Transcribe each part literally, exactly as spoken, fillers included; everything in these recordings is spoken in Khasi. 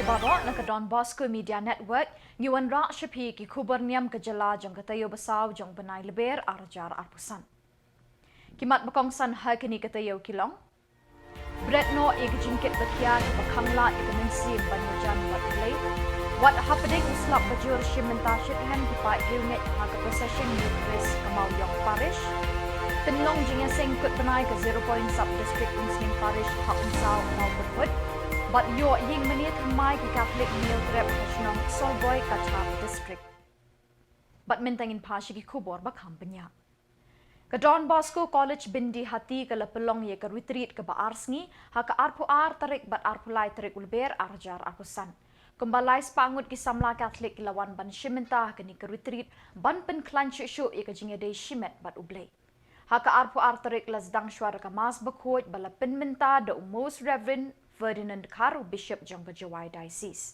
Baroh na ka Don Bosco Media Network, ngi wanrah sha phi ki khubor niam ka jylla jong ka taïew ba saw jong u bnai Lber ar hajar arphew san. Ki mat ba kongsan ha kane ka taïew ki long: Bret noh ïa ka jingkit ba khia kaba khanglad ïa ka mynsiem ban ïajan bad U Blei. Wat hapdeng u slap ba jur shim bynta shitrhem ki paid riewngeit ha ka procession Eucharist ka Mawïong Parish. Pynlong jingïaseng kut bnai ka Zero Point Sub District Umsning Parish ha Umsaw Mawpyrmut. Bad ïoh ïing mane thymmai ki Catholic Meal Prep ha shnong Solboi, Cachar District. Bad mynta ngin phai sha ki khubor ba kham bniah. Ka Don Bosco College Byndihati ka la pynlong ïa ka retreat kaba ar sngi ha ka arphew ar tarik bad arphew lai tarik u Lber ar hajar arphew san. Kumba lai spah ngut ki samla Catholic ki la wan ban shim bynta ha kane ka retreat ban pynkhlaiñ shuh shuh ïa ka jingïadei shimet bad U Blei. Ha ka arphew ar tarik la sdang shuwa da ka Mass Bakhuid ba la pynmynta da u Most Reverend Ferdinand Dkhar, u Bishop jong ka Jowai Diocese.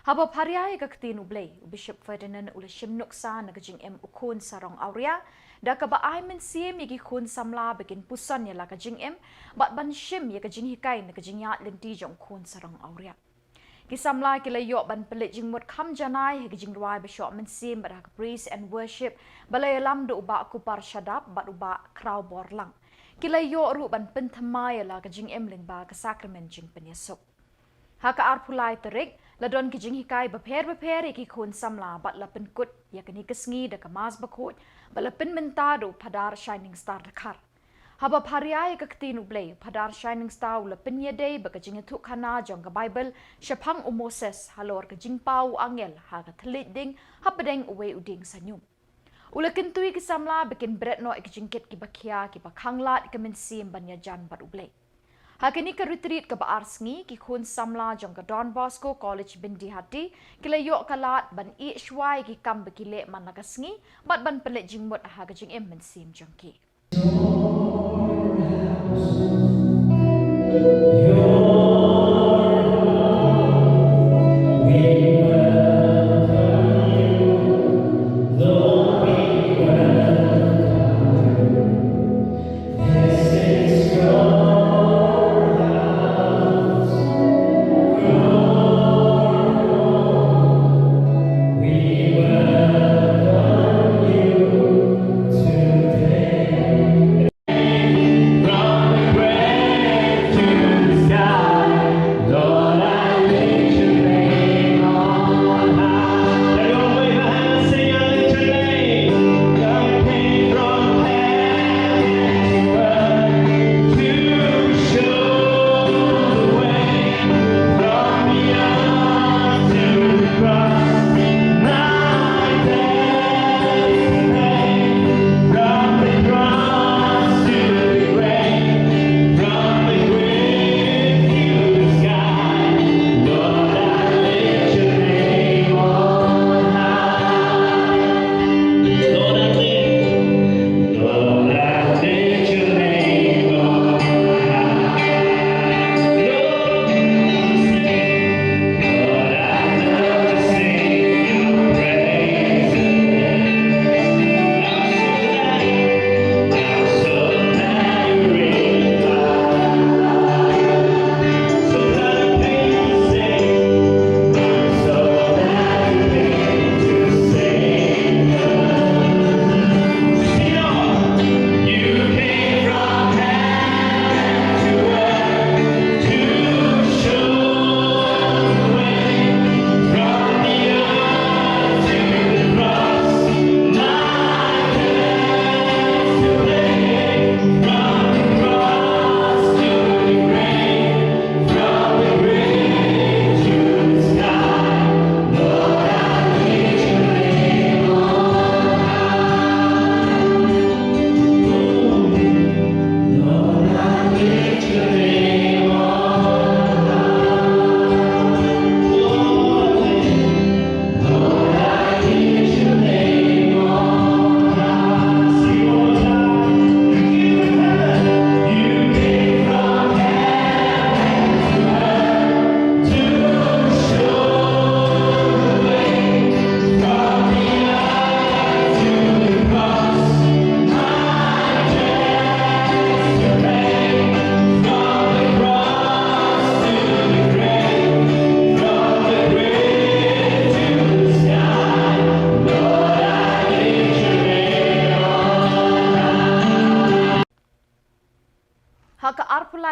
Haba pharia ïa ka ktien U Blei, u Bishop Ferdinand u la shim nuksa na ka jingim u Khun Sarong Awria, da kaba ai mynsiem ïa ki khun samla ba kin puson ïa la ka jingim bad ban shim ïa ka jinghikai na ka jingïaid lynti jong u Khun Sarong Awria. Ki samla ki la ïoh ban pynleit jingmut kham janai ha ki jingrwai ba shoh mynsiem bad ha ka praise and worship ba la ïalam da u Bah Kupar Shadap bad u Bah Khrawbor Lang. Ki la ïoh ruh ban pynthymmai ïa la ka jingim lyngba ka sakramen jingpynïasuk. Ha ka arphew lai tarik la don ki jinghikai bapher bapher ïa ki khun samla bad la pynkut ïa kane ka sngi da ka Mass Bakhuid ba la pynmynta da u Phadar Shining Star Dkhar. Haba pharia ïa ka ktien U Blei, u Phadar Shining Star u la pynïadei ba ka jingïathuhkhana jong ka Baibl shaphang u Moses halor ka jingpaw u angel ha ka thylliej ding hapdeng uwei u dieng sanium. U la kyntu ïa ki samla ba kin bret noh ïa ki jingkit kiba khia kiba khanglad ïa ka mynsiem ban ïajan bad U Blei. Ha kane ka retreat kaba ar sngi, ki khun samla jong ka Don Bosco College Byndihati ki la ïoh ka lad ban ïeh shuwa ïa ki kam ba ki leh man la ka sngi bad ban pynleit jingmut ha ka jingim mynsiem jong ki.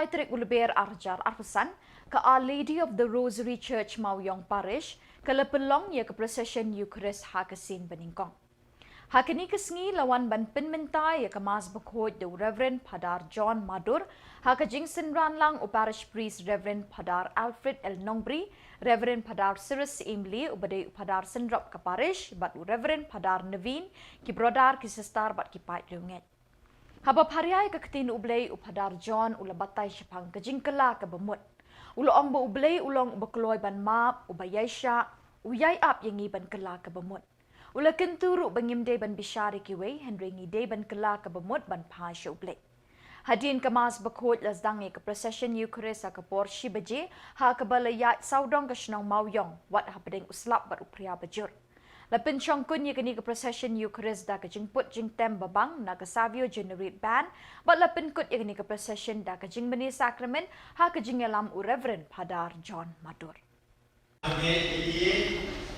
tarik u Lber ar hajar arphew san, ka Our Lady of the Rosary Church Mawïong Parish ka la pynlong ïa ka procession Eucharist ha ka sien banyngkong. Ha kane ka sngi la wan ban pynmynta ïa ka Mass Bakhuid da u Reverend Phadar John Madur, ha ka jingsynran lang u Parish Priest Reverend Phadar Alfred L Nongbri, Reverend Phadar Cyrus Imli uba dei u Phadar Synrop ka Parish bad u Reverend Phadar Naveen, ki brother, ki sister bad ki paid riewngeit. Haba pharia ïa ka ktien U Blei, u Phadar John u la batai shaphang ka jingkylla kaba mut. U la ong ba U Blei u long uba kloi ban map, uba ïaishah, u ïai ap ïa ngi ban kylla kaba mut. U la kyntu ruh ba ngim dei ban bishar ïa kiwei, hynrei ngi dei ban kylla kaba mut ban phai sha U Blei. Hadien ka Mass Bakhuid la sdang ïa ka procession Eucharist ha ka por shi baje, ha kaba la ïaid sawdong ka shnong Mawïong, wat hapdeng u slap bad u phria bajur. La pynshongkun ïa kane ka procession Eucharist da ka jingput jingtem babang na ka Savio Generate Band, bad la pynkut ïa kane ka procession da ka jingmane sakramen ha ka jingïalam u Reverend Phadar John Madur. Ngeit ïa ki,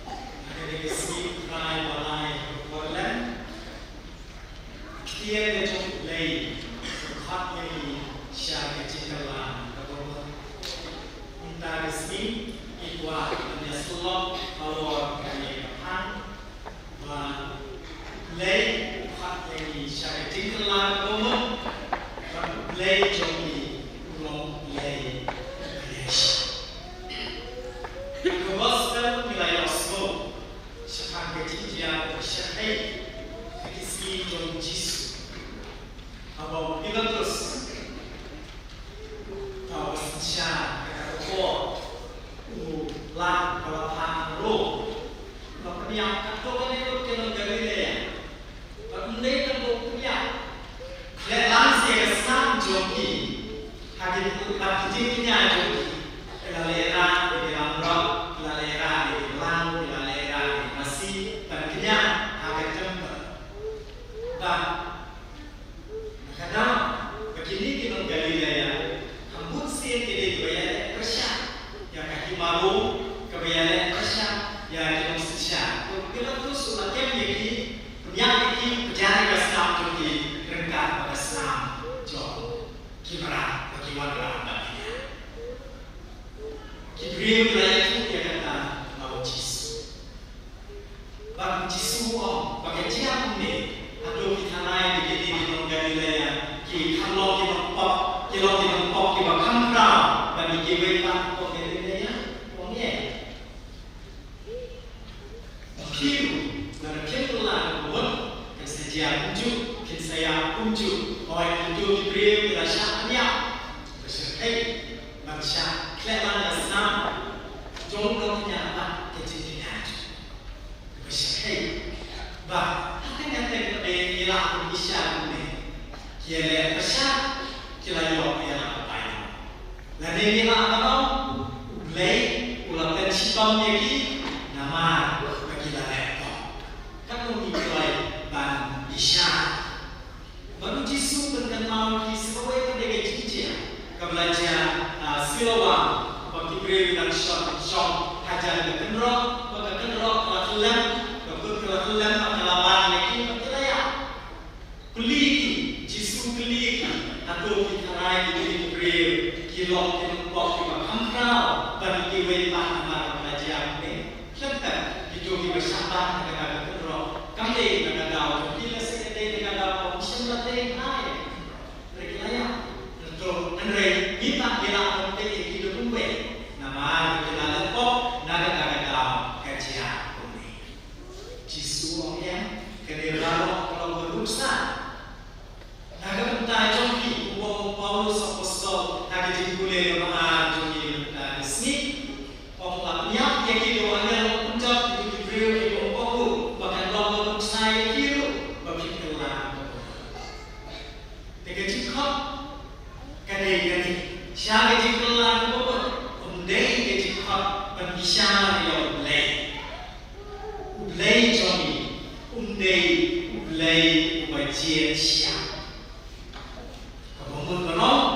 ha kane ka sngi Trai ba lai Portland. Ktien ka jong U Blei ka khot ïa ngi sha ka jingkylla kaba mut. Mynta ka sngi ngi kwah ban ïa sylloh halor kane ka phang. Ba U Blei u khot ïa ngi sha ka jingkylla kaba mut, ba U Blei jong ngi u long U Blei uba ïaishah. Ka gospel ka la ïohsngew shaphang ka jingjia kaba shyrkhei ha ki sngi jong u Jisu. Haba u Pilatus, uta uba synshar ha kata ka por, u la, u la phah na Rom, u la pynïap katto katne ka nong Galilea. Bad ym dei tang ba u pynïap, khleh lang sha ka snam jong ki. Ha ki, ha ki jingkñia jong ki, ki la lehraiñ ïa ki lamroh, ki la lehraiñ ïa ki blang, ki la lehraiñ ïa ki masi ban kñia ha ka templ. Bad na ka daw ba kine ki nong Galilea, ha bun sien ki dei kiba ïaleh pyrshah ïa ka hima Rom, kiba ïaleh pyrshah ïa ki nongsynshar. Te u Pilatus u la kem ïa ki, pynïap ïa ki, pynjah ïa ka snam jong ki ryngkat bad ka snam jong ki mrad ba ki wanrah bad ki ñiah. Ki briew ki la ïathuh ïa kata ha u Jisu. Bad u Jisu u ong ba ka jia kumne, hato phi tharai ba kine ki nong Galilea ki kham long ki nongpop, ki long ki nongpop kiba kham khraw ban ïa kiwei pat ki nong Galilea? Ong ïa. Phi ruh, lada phin kylla kaba mut, kin sa jia kumjuh, kin sa ïap kumjuh. Hooid, kito ki briew ki la shah pynïap ba shyrkhei, ban shah khleh lang ka snam jong u nongkñia bad ka jingkñia jong u ba shyrkhei. Bad ha kane ka por ngi lah ban bishar kumne, ki ïaleh pyrshah, ki la ïoh ïa la ka bainong. Lane ngi lah ban ong, U Blei u la pynshitom ïa ki namar ba ki la leh pop. Katno ngi kloi ban bishar. Bad u Jisu u pynkynmaw ïa ki sa kawei pat de ka jingjia kaba la jia, ah, Siloam, ba ki briew ki dang shong, shong hajan ka kynroh, ba ka kynroh ka la kyllem, ka kut ka la kyllem, ba ka la ban ïa ki, ba ki la ïap. Kylli ki, Jisu kylli ki, hato phi tharai ba kine ki briew ki long ki nongpop kiba kham khraw ban ïa kiwei pat namar ba la jia kumne? Khlem pep kito kiba shah ban ha kata ka kynroh, kam dei na ka daw jong ki, lehse ka dei na ka daw ba ym shym la dei bha ïa ka kynroh. Hynrei ki la ïap. Te to, hynrei ngi pat ngi lah ban peit ïa ki da kumwei, namar ba ki la leh pop, na kata ka daw ka jia kumne. Jisu u ong ïa, kane baroh ka long ka nuksa. Na ka bynta jong phi, kumba ong u Paulus Apostol ha ka jingpule kaba ar jong ngi mynta ka sngi, u ong, la pynïap ïa ki da u angel, la pynjot ïa ki briew kiba ym kohnguh, ba kan long ka nuksa ïa ki ruh ba phin kylla. Te ka jingkhot ka dei kane, sha ka jingkylla kaba mut, ym dei ka jingkhot ban bishar ïa U Blei. U Blei jong ngi um dei U Blei uba jied shiah. Kaba mut ban ong,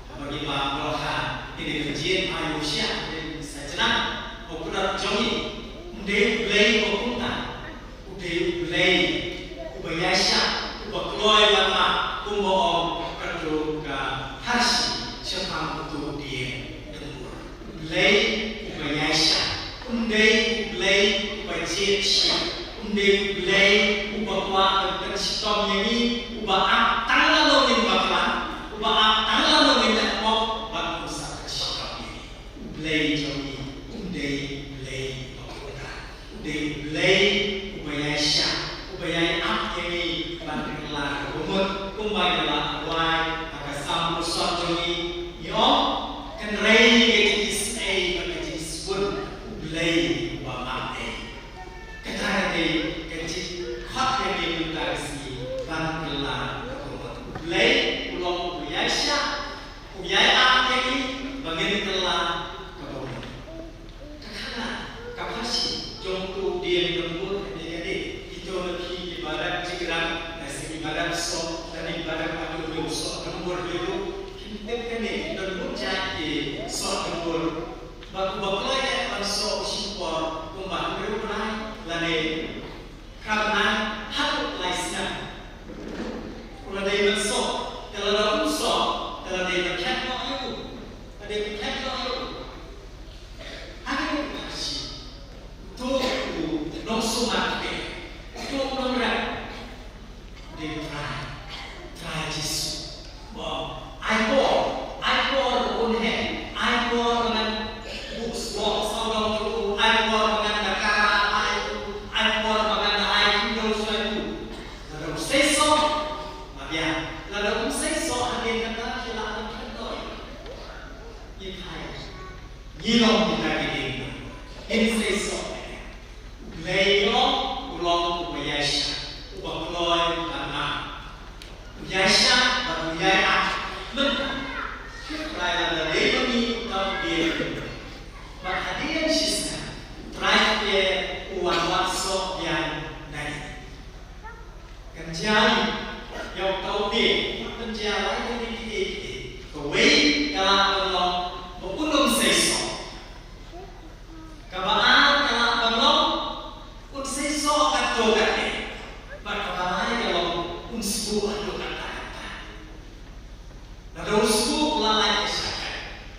haba ngi bam dohkha, ngi dei ban jied ïa u shiah, dei sa jnang, u kudrat jong ngi. Um dei U Blei uba kumta. U dei U Blei uba ïaishah, uba kloi ban map, kumba ong katto ka pharshi sha Blei uba ïaishah, um dei u Blei uba jied shiah, um dei u Blei uba kwah ban pynshitom ïa ngi, uba ap tang lano ngin bakla, uba ap tang lano ngin leh pop, bad um sa pynshitom ïa ngi. U Blei jong ngi um dei u Blei uba kordor. U dei u Blei uba ïaishah, uba ïai ap ïa ngi ban kylla kaba mut, kumba ngi la rwai ha ka Salm kaba san jong ngi, ngi ong, kynrei ïa ka jingisynei bad ka jingsbun, u Blei uba marei. Kata ka dei ka jingkhot ïa ngi mynta ka sngi ban kylla kaba mut. U Blei u long uba ïaishah, u ïai ap ïa ngi ba ngin kylla kaba mut. Ka khana, ka pharshi jong uto u dieng don bun ka dei kane. Kito na phi kiba rep jingïarap, lane kiba rep soh, lane kiba rep haduh u soh don bun ruh, kin tip kane, don bun jait ki soh don bun. Bad uba kloi eh ban soh u shim por kumba hynriew bnai lane phra bnai haduh lai snem. U la dei ban soh, te lada um soh, te la dei ban khet noh ïa u. La dei ban khet noh ïa u. Ha kane ka pharshi, uto u nongsumar, uto u nongrep, u dei u Trai, Trai Jisu. Ba ai por, ai por ba un heh, ai por ba ngan buh sboh sawdong jong u, ai por ba ngan da kara bha ïa u, ai por ba ngan da ai khyndong shuwa ïa u. Lada u seisoh, la biang. Lada um seisoh, hadien kata phi lah ban khet noh ïa u. Ngi phai, ngi long kita ki dieng. Ngin seisoh. U Blei u long, u long uba ïaishah, uba kloi, uba nam. U ïaishah bad u ïai ap. Mynta, U Trai lada dei ma ngi, uta u dieng. Bad hadien shisnem, U Trai te u wan wad soh biang na ngi. Kan jia ïa uta u dieng, kan jia lai tylli kiei kiei. Kawei ka lah ban long ba un ym seisoh. Kaba ar ka lah ban long un seisoh katto katne. Bad kaba lai ka long un sbuh haduh katta katta. Lada u sbuh la lait ka shakri.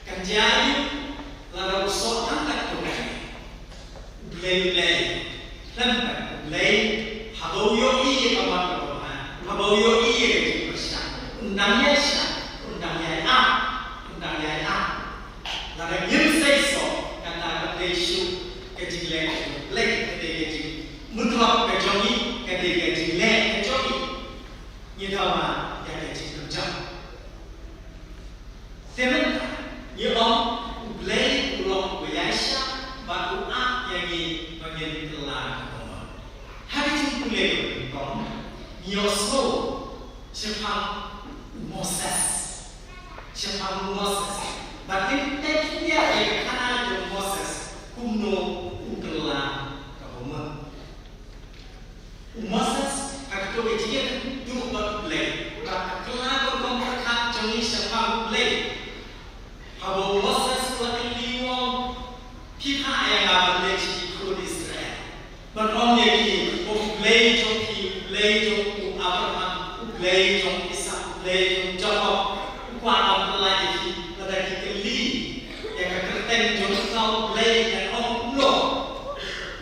Kan jia aïu lada u soh tang katto katne? U Blei u leh. Khlem pat U Blei, haba u ïohi ïa ka mon kaba bha, haba u ïohi ïa ka jingpyrshah, un dang ïaishah, un dang ïai ap, un dang ïai ap. Lada ngim seisoh, kata kam dei shuh ka jingleh jong U Blei, ka dei ka jingmutlop ka jong ngi, ka dei ka jingleh ka jong ngi. Ngi dawa ïa ka jingpynjot. Te mynta ngi ong U Blei u long uba ïaishah bad u ap ïa ngi ba ngin kylla kaba mut. Ha ka jingpule kaba nyngkong ngi ïohsngew shaphang u Moses. Shaphang u Moses. Bad ngin peit khyndiat ïa ka khana jong u Moses kumno u kylla kaba mut. U Moses, ha kato ka jingïakynduh bad U Blei, bad ka kylla ka rukom pyrkhat jong ngi shaphang U Blei. Haba u Moses u la kylli u ong, phi phah ïa nga ban leit sha ki khun Israel, ban ong ïa ki ba U Blei jong phi, U Blei jong u Abraham, U Blei jong Isak, U Blei jong Jakob, u kwah ban pyllait ïa phi. Lada ki kylli ïa ka kyrteng jong uta U Blei, ngan ong kumno?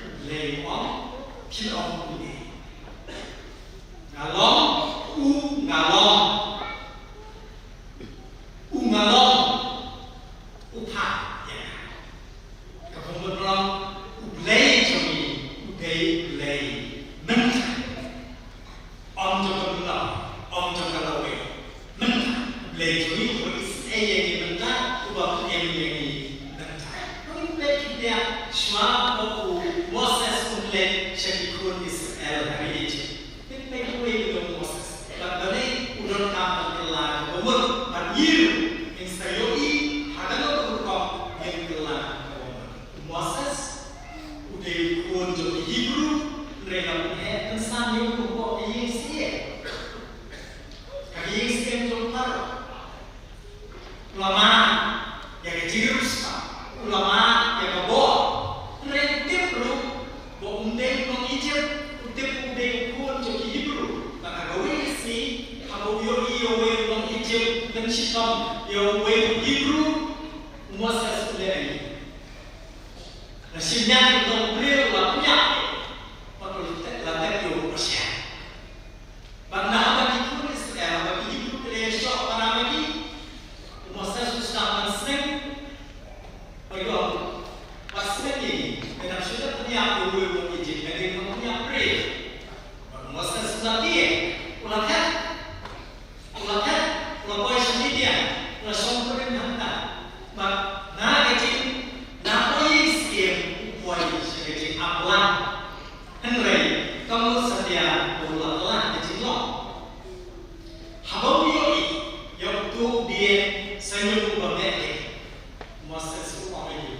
U Blei u ong, phin ong kumne: Nga long u nga long. U nga long u phah ïa nga. Kaba mut ba long U Blei jong ngi u dei U Blei mynta. Ym jong ka bynta, ym jong ka lawei. Mynta, U Blei jong ngi uba isynei ïa ngi mynta, uba pynïeng ïa ngi mynta. Ngi peit khyndiat shuwa ba u Moses un leit sha ki khun Israel ha ri Ijipt. Ngi peit uwei u long u Moses. Bad balei u donkam ban kylla kaba mut, bad ngi ruh ngin sa ïohi ha kano ka rukom ngin kylla kaba mut. U Moses u dei u khun jong ki Hebru, hynrei la pynheh pynsan ïa u hapoh ka ïing syiem, ka ïing syiem jong u Pharaoh. U la mad ïa ka jingriewspah, u la mad ïa ka bor. Hynrei u tip ruh ba um dei u nong Ijipt, u tip u dei u khun jong ki Hebru. Bad ha kawei ka sngi, haba u ïohi ïa uwei u nong Ijipt u pynshitom ïa uwei u Hebru, u Moses u leh aïu? Shi nyan u nongbriew u la pynïap ïa u, bad u la tep, la tep ïa u ba shen. Bad na haba ki khun Israel, haba ki Hibru ki la ïashoh para ma ki, u Moses u sdang ban sneng, bad u ong, "Wat sneng ïa ngi, me dang shu dep pynïap ïa uwei u nong Ijipt, me dei u nongpynïap briew." Bad u Moses u la tieng, u la thep. U la thep, u la poi sha Midian, u la shong kurim hangta. Bad na ka jing, na ka jingïasyriem, u poi sha ka jingaplang. Hynrei, kam mut satia ba u la kylla ka jinglong. Haba u ïohi ïa uto u dieng saiñul uba meh ding, Moses u ong ïa u,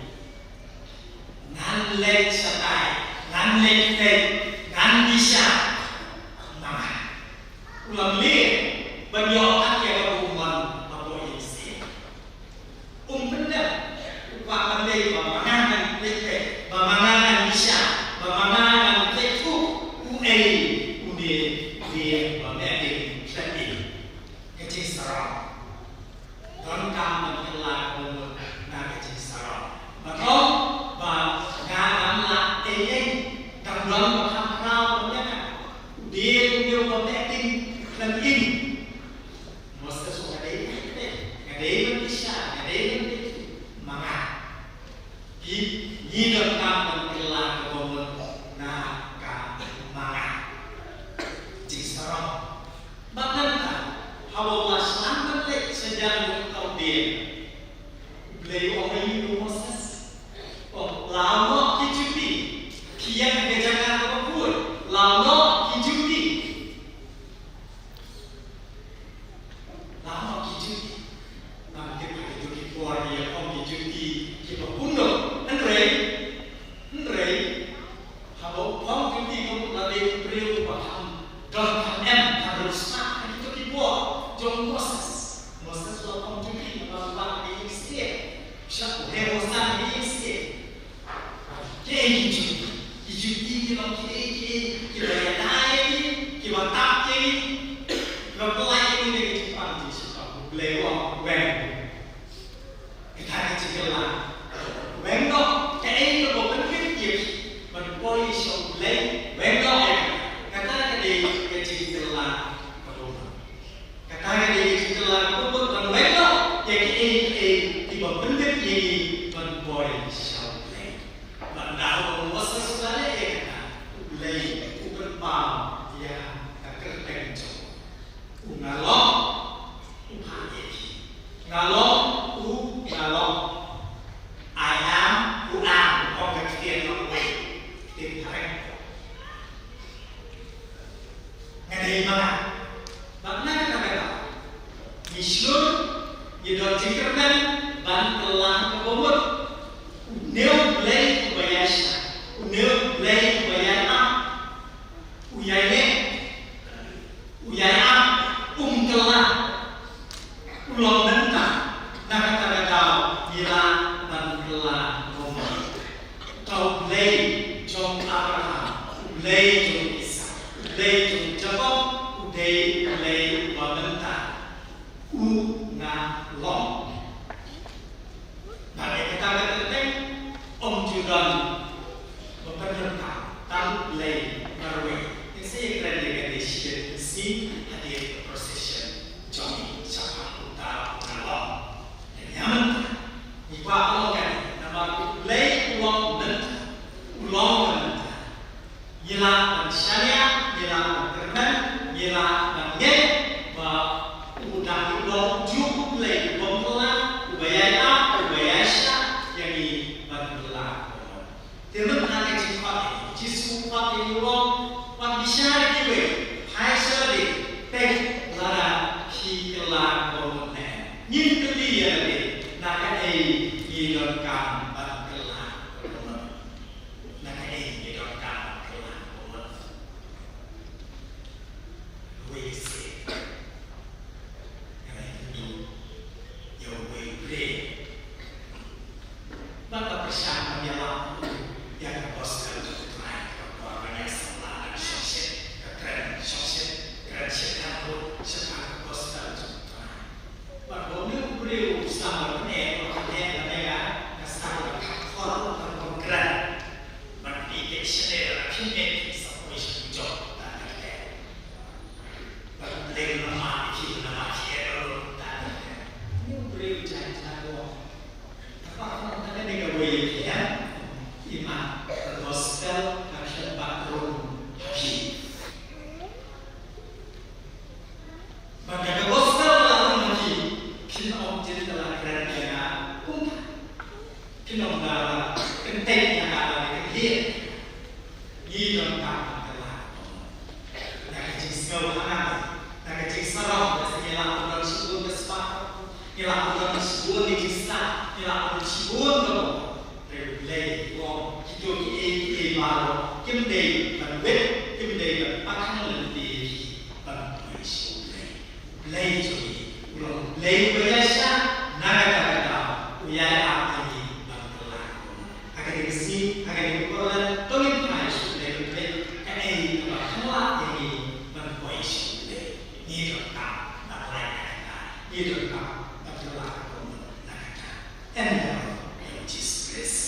"Ngan leit shatai, ngan leit peit, ngan bishar ma nga." U la mlien ban ïoh kat ïa kaba u mon hapoh ïing sien. Um pyndem, u kwah ban leit ba ma nga ngan leit peit, ba ma nga ngan bishar, ba ma nga ngan leit thuh uei une u dieng ba meh ding khlem ïing. Ka jingsarong. Donkam ban kylla ka bamut na ka jingsarong. Bad ong ba nga dang lah ei ei, dang don ba kham khraw ban ïa nga. U dieng une uba meh ding khlem ïing. Moses u ong, "Nga dei ban leit, nga dei ban bishar, nga dei ban leit thuh ma nga." Ngi, ngi donkam ban kylla ka bamut na ka ma nga. Jingsarong. Bad nangta, haba u la sdang ban leit shajan jong uta u dieng, U Blei u ong ïa u Moses, u ong, "Law noh ki juti, ki ïeng ha ka jaka kaba khuid, law noh ki juti." Law noh ki juti. Nangta ha kito ki por ngi ïa phong ki juti kiba kumno. Hynrei, hynrei, haba u phong juti kumno, la dei u briew uba kham don, kham em, kham riewspah ha kito ki por jong u Moses. Moses u la phong juti namar u la ha ka ïing syiar. Sha u heh u san ha ka ïing syiar. Kiei ki juti? Ki juti ki long kiei kiei kiba ïada ïa ki, kiba tap ïa ki, kiba pynlait ïa ki na ka jingpang jingshitom. U Blei u ong, "Weng. Kata ka jingkylla. Weng noh, kaei kaba pynbit ïa ki ban poi sha U Blei, weng noh ïa kata. Kata ka dei ka jingkylla kaba mut." Kata ka dei ka jingkylla kaba mut, ban weng noh ïa kiei kiei kiba pynbit ïa ngi ban poi sha U Blei. Bad ynda u Moses u la leh ïa kata, U Blei u pynpaw ïa ka kyrteng jong u. U Nga Long, u phah ïa ki. Nga Long, u Nga Long. I am who am, ong ka ktien Nongwei. Ktien phareng. Nga dei ma nga. Bad na kata ka daw ngi shlur, ngi don jingkyrmen ban kylla kaba mut. Une U Blei uba ïaishah, une U Blei uba ïai ap, u ïaineh, u ïai ap, um kylla. U long mynta, na kata ka daw ngi lah ban kylla kaba mut. Ka U Blei jong Abraham, U Blei jong Isak, U Blei jong Jakob, u dei U Blei uba mynta. U Nga Long. Bad ïa kata ka kyrteng, ym ju don ba pyndonkam tang U Blei marwei. Ngin sa ïakren ïa kane shi bynta, shi hadien ka procession jong ngi shaphang uta U Nga Long. Te ïa mynta ngi kwah ban ong kane, namar U Blei u long mynta, u long mynta. Ngi lah ban shaniah, ngi lah ban kyrmen, ngi lah ban ngeit ba u dang long ujuh U Blei uba kylla, uba ïai ap, uba ïaishah ïa ngi ban kylla. Te mynta ka jingkhot ïa ngi, Jisu u khot ïa ngi u ong, wat bishar ïa kiwei, phai sha lade, peit lada ki kylla kaba mut ne em. Ngin kylli ïa lade, na kaei ngi donkam ban kylla kaba mut? Na kaei ngi donkam ban kylla kaba mut? Uwei u sien. Kane ka dei ïa uwei u briew. Bad ka pyrshang ban ïalap ïa ka gospel jong U Trai, ka por ban ïasamla, ban shongshit, ka kren shongshit, kren shit haduh shaphang ka gospel jong U Trai. Bad ba une u briew u sdang ban ïeh, ban ïeh, ban ïeh, ka sdang ban khapkhor, ban khapkhor kren. Ba ka gospel la ong ha phi, phin ym tip ka la kren ïa nga kumta. Phin ym da la kyntait ïa nga la kyntait. Ngi donkam ban kylla. Na ka jingsngew hangne, na ka jingsarong, lada ngi la ong don shibun ka spah, ngi la ong don shibun ka jingstad, ngi la ong don shibun ka bor. Hynrei U Blei u ong kito kiei kiei baroh kim dei ban wit, kim dei ban pakhang lynti ïa ki ban poi sha U Blei. U Blei jong ngi u long U Blei uba ïaishah, na kata ka daw u ïai ap ïa ngi ban kylla. Ha kane ka sngi, ha kane ka por, to ngin phai sha U Blei, U Blei kaei kaba kylla ïa ngi ban poi sha U Blei. Ngi donkam ban lait na kata, ngi donkam ban kylla na kata. Em, ïa Jisu Khrist.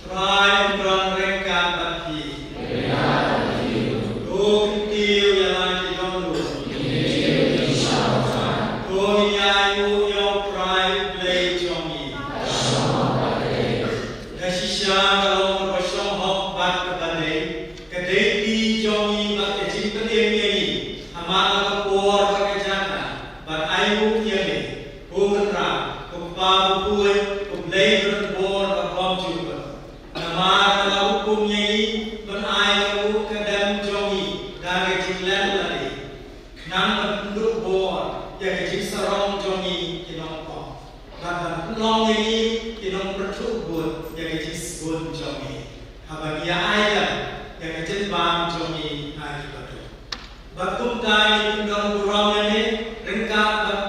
Trai un don ryngkat bad phi. To kyntiew ïa la ki dohnud. To ngin ïainguh ïa U Trai U Blei jong ngi. Ka shisha ka long kaba shong hok bad kaba dei, ka dei kti jong ngi bad ka jingpynim ïa ngi ha man la ka por bad ka jaka, ban ainguh ïa me, ko Kynrad, ko Kpa bakhuid, ko Blei ba donbor bad bymjukut. Namar ka la hukum ïa ngi ban ai ka ruh ka dem jong ngi da ka jingleh lade, khnang ban pynduh bor ïa ka jingsarong jong ngi ki nongpop, bad ban pynlong ïa ngi ki nongpyrthuh bud ïa ka jingsbun jong ngi, haba ngi ïa ai lem ïa ka jingbam jong ngi ha ki baduk. Bad kumta ngi pyndonkam burom ïa me ryngkat bad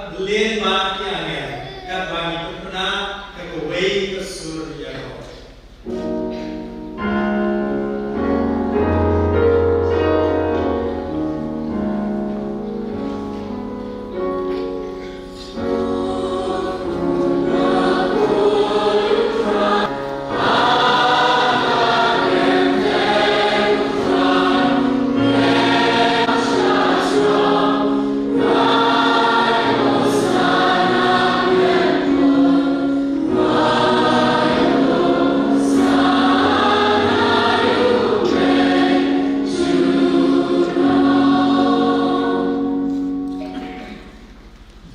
bad ki angel, katba ngi pynbna da kawei ka sur ïa kawei.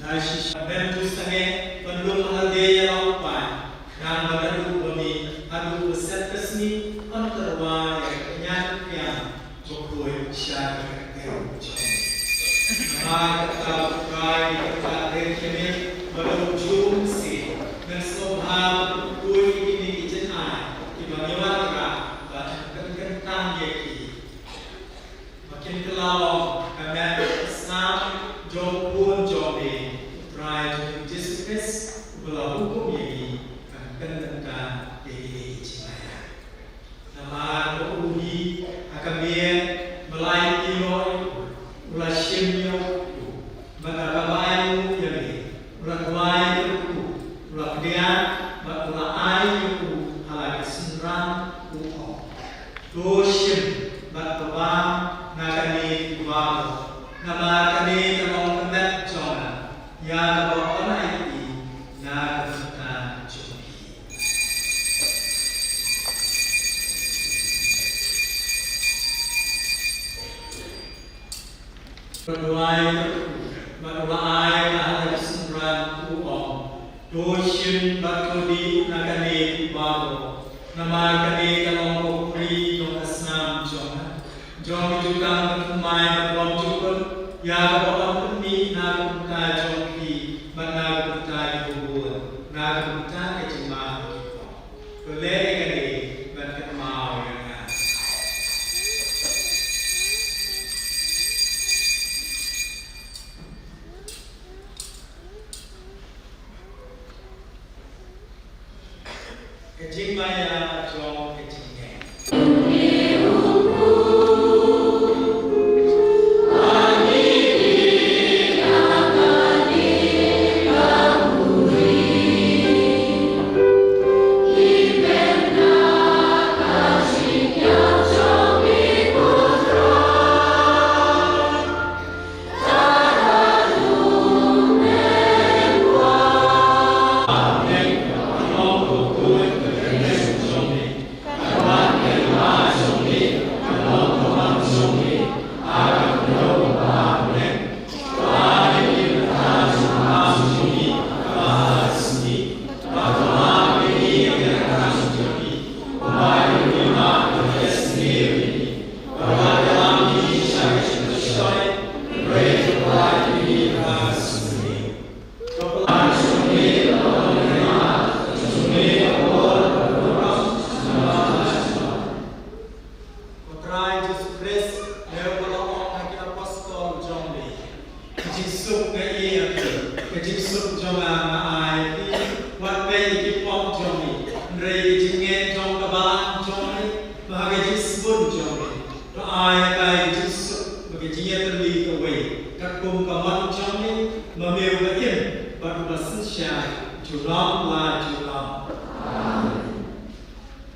Dei shisha ban ïasangeh ban lum halade ïa la u paid, khnang ba naduh ba mih haduh ba set ka sngi, yn tyrwa ïa ka pynïaid pynïaid bakhuid sha ka kyrteng jong me. Namar kata U Trai, kata ka kyrteng jong me ba dang jur shisha, ngan sngewbha ban khuid ïa kine ki jingai kiba ngi wanrah, ba yn kynkyntang ïa ki. Ba kin kylla long ka met ka snam jong u Khun jong me, U Trai jong ngi Jisu Khrist, uba la hukum ïa ngi ban pynbynta ïa kine ki jingmaya. Namar ba u hi ha ka miet, ba la ïohi ïa u, u la shim ïa u, bad haba u la ïohi ïa me, u la duwai ïa u, u la pdiang, bad u la ai ïa u ha la ki synran, u ong: To shim bad to bam na kane baroh, namar kane ka long ka met jong nga, ïa kaba yn ai ïa phi na ka bynta jong phi. Bad u la ai, bad u la ai ha la ki synran, u ong: To shim bad to dih na kane baroh, namar kane ka long ka khuri jong ka snam jong nga, jong ka jutang bathymmai bad bymjukut, ïa kaba yn pynmih na ka bynta jong phi bad na ka bynta jong kiwei, na ka bynta ka jingma ki pop. To leh ïa kane ban kynmaw ïa nga. Ka jingmaya jong ka jingngeit. Ko Trai Jisu Khrist, me uba la ong ha ki apostol jong me: Ka jingsuk nga ai ïa phi, ka jingsuk jong nga nga ai ïa phi. Wat peit ïa ki pop jong ngi, hynrei ïa ka jingngeit jong ka balang jong me, bad ha ka jingsbun jong me, to ai ïa ka jingsuk bad ka jingïatylli kawei, katkum ka mon jong me, ma me uba im bad uba synshar junom la junom. Amen.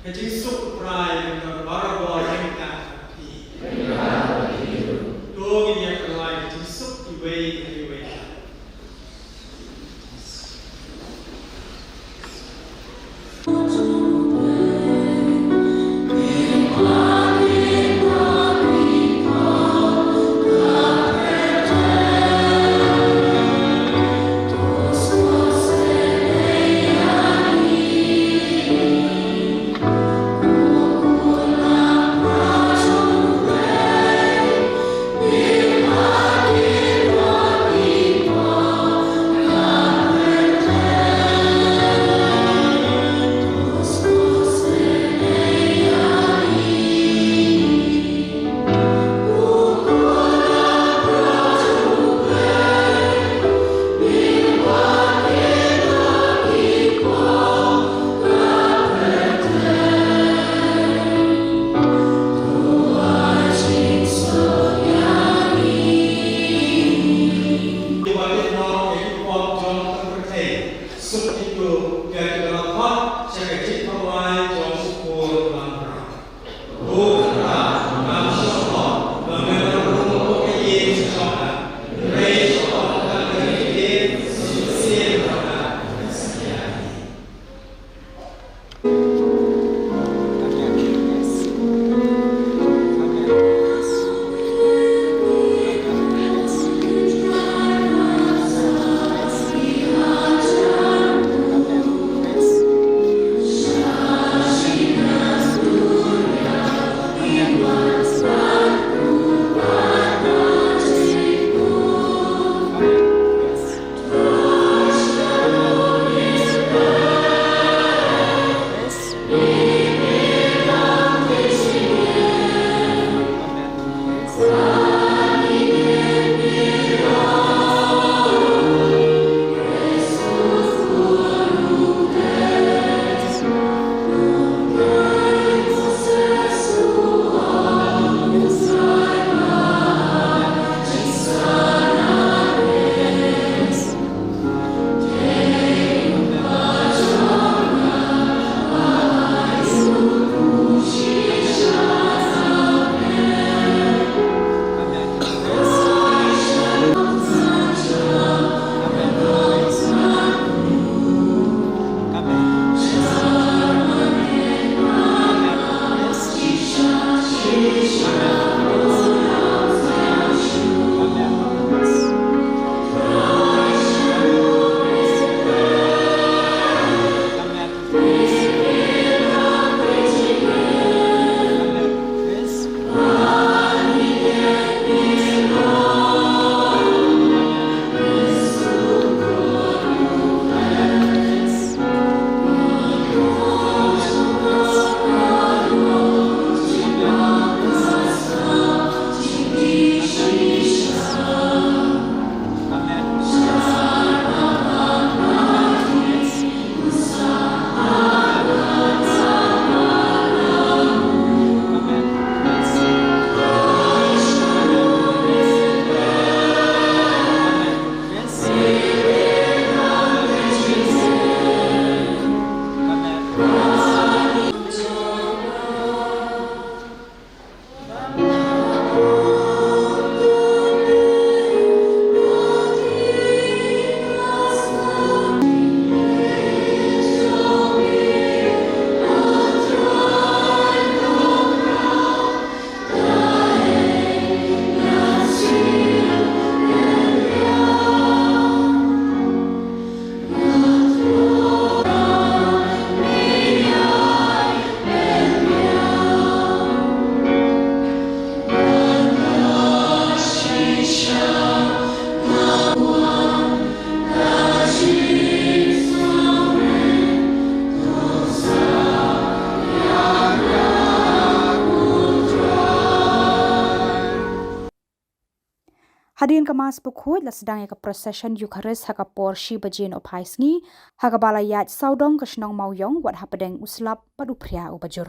Ka jingïasuk Hadien ka Mass Bakhuid la sdang ïa ka procession Eucharist ha ka por shi baje nohphai sngi, ha kaba la ïaid sawdong ka shnong Mawïong wat hapdeng u slap bad u phria uba jur.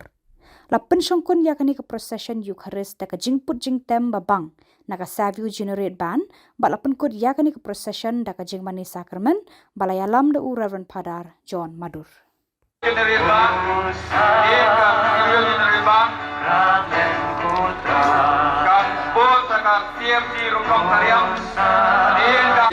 La pynshongkun ïa kane ka procession Eucharist da ka jingput jingtem ba bang na ka Savio Juniorate Band, bad la pynkut ïa kane ka procession da ka jingmane sakramen ba la ïalam da u Reverend Father John Madur. Juniorate Band, ïa ka Savio Juniorate Band, ka bor sa ka C M C Rukong Tariam, ïa ka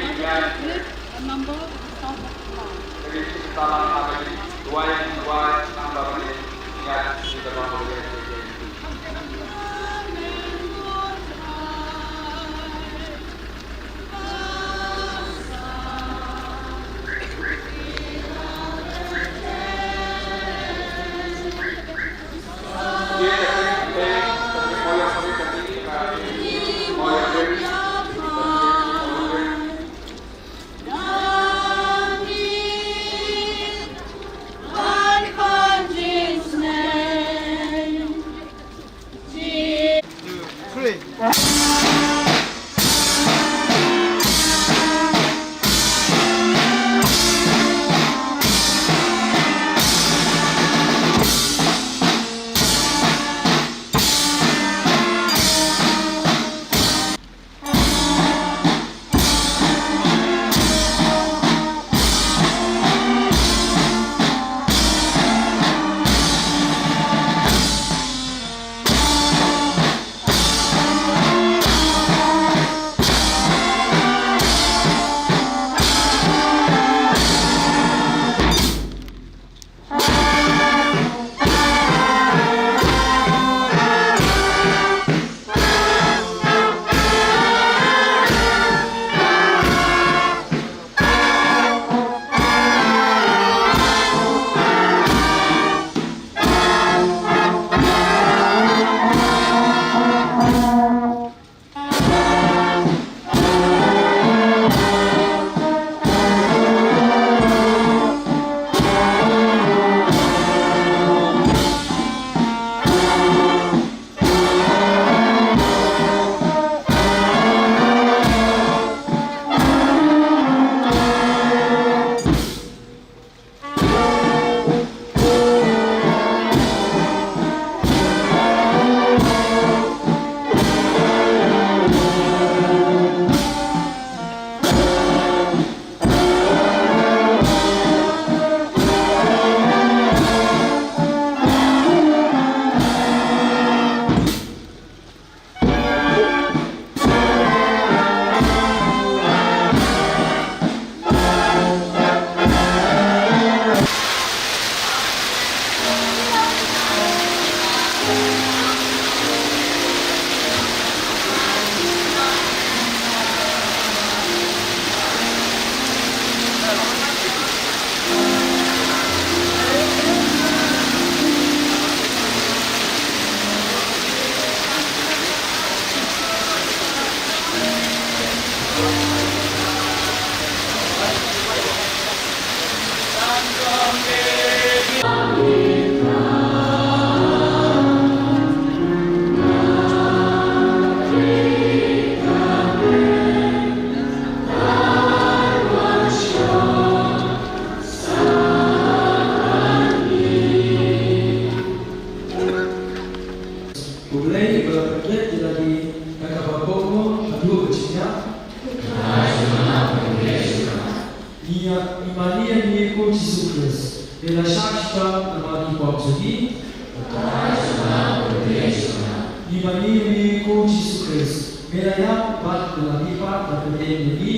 Ngi mane ïa me ko Jisu Khrist, me la ïap bad me la mihpat ban pyndem ïa ngi.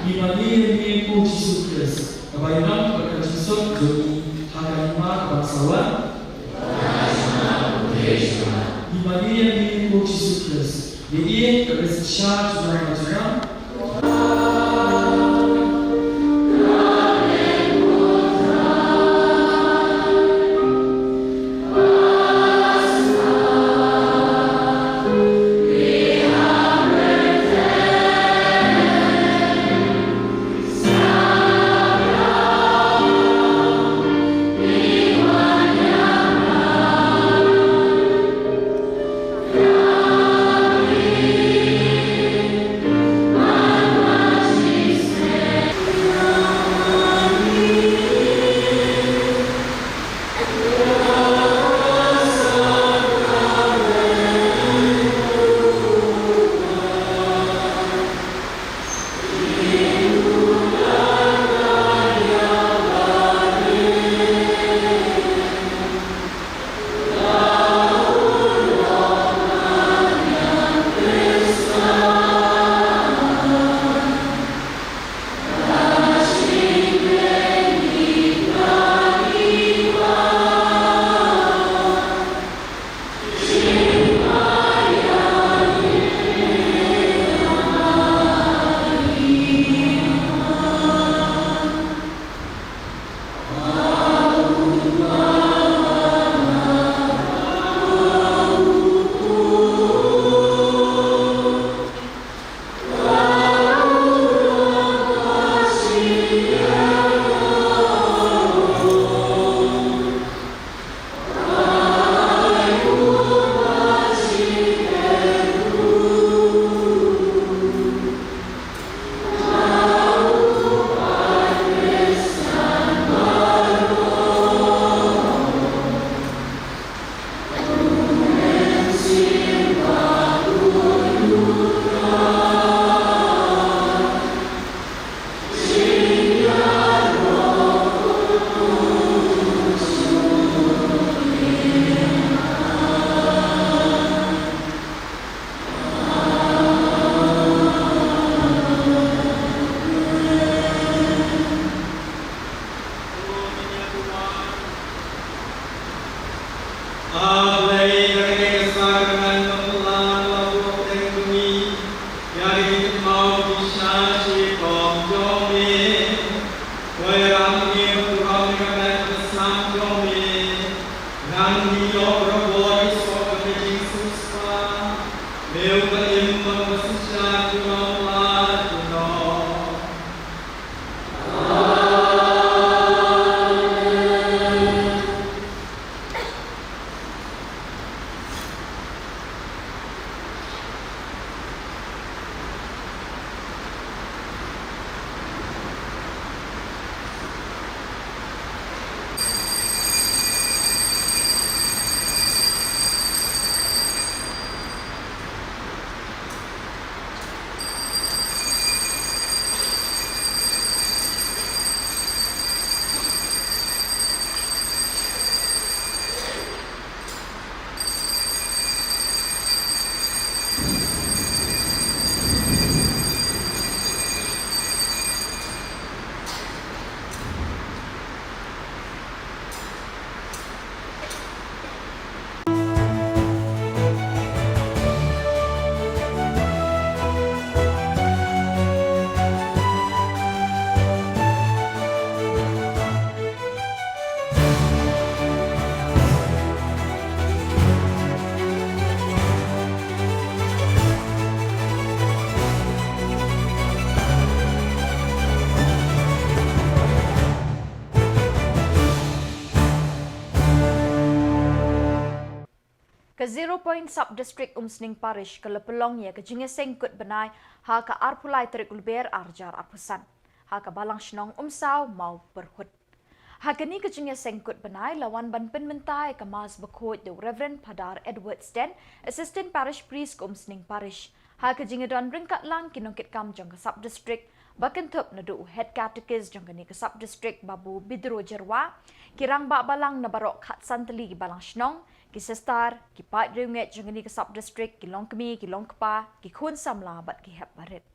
Ngi mane ïa me ko Jisu Khrist, kaba ïalam bad ka jingsuk jong ngi ha ka hima ka ban sa wan. Ngi mane ïa me ko Jisu Khrist, me ïeit ka ban sa shah junom la junom. A Blei, da kane ka sakrament ba la buh teng jong ngi ïa ka jingkynmaw ki sha shitom jong me. To ïarap ïa ngi ban burom ïa ka met kaba sam jong me. Ngan ïoh barabor ïa ka soh bad ka jingsiewspah. Me uba im bad uba synshar junom la junom. Ka Zero Point Sub District Umsning Parish ka la pynlong ïa ka jingïaseng kut bnai ha ka arphew lai tarik u Lber arhajar arphew san ha ka Balang Shnong Umsaw Mawpyrhut. Ha kane ka jingïaseng kut bnai la wan ban pynmynta ïa ka Mass bakhuid da u Reverend Phadar Edward Sten, Assistant Parish Priest ka Umsning Parish. Ha ka jingïadon ryngkat lang ki nongkitkam jong ka Sub District, ba kynthup naduh u Head Catechist jong kane ka Sub District Babu Bidro Jyrwa, ki Rangbah Balang na baroh khatsan tylli ki Balang Shnong, ki Sister, ki paid riewngeit jong kane ka Sub District, ki longkmie, ki longkpa, ki khun samla bad ki hep barit.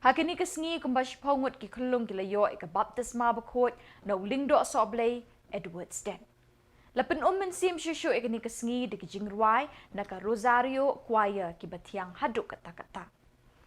Ha kane ka sngi kumba shiphew ngut ki khyllung ki la ïoh ïa ka baptisma bakhuid na u Lyngdoh Sohblei Edward Sten. La pynum mynsiem shuh shuh ïa kane ka sngi da ki jingrwai na ka Rosario Choir kiba thiang haduh katta katta.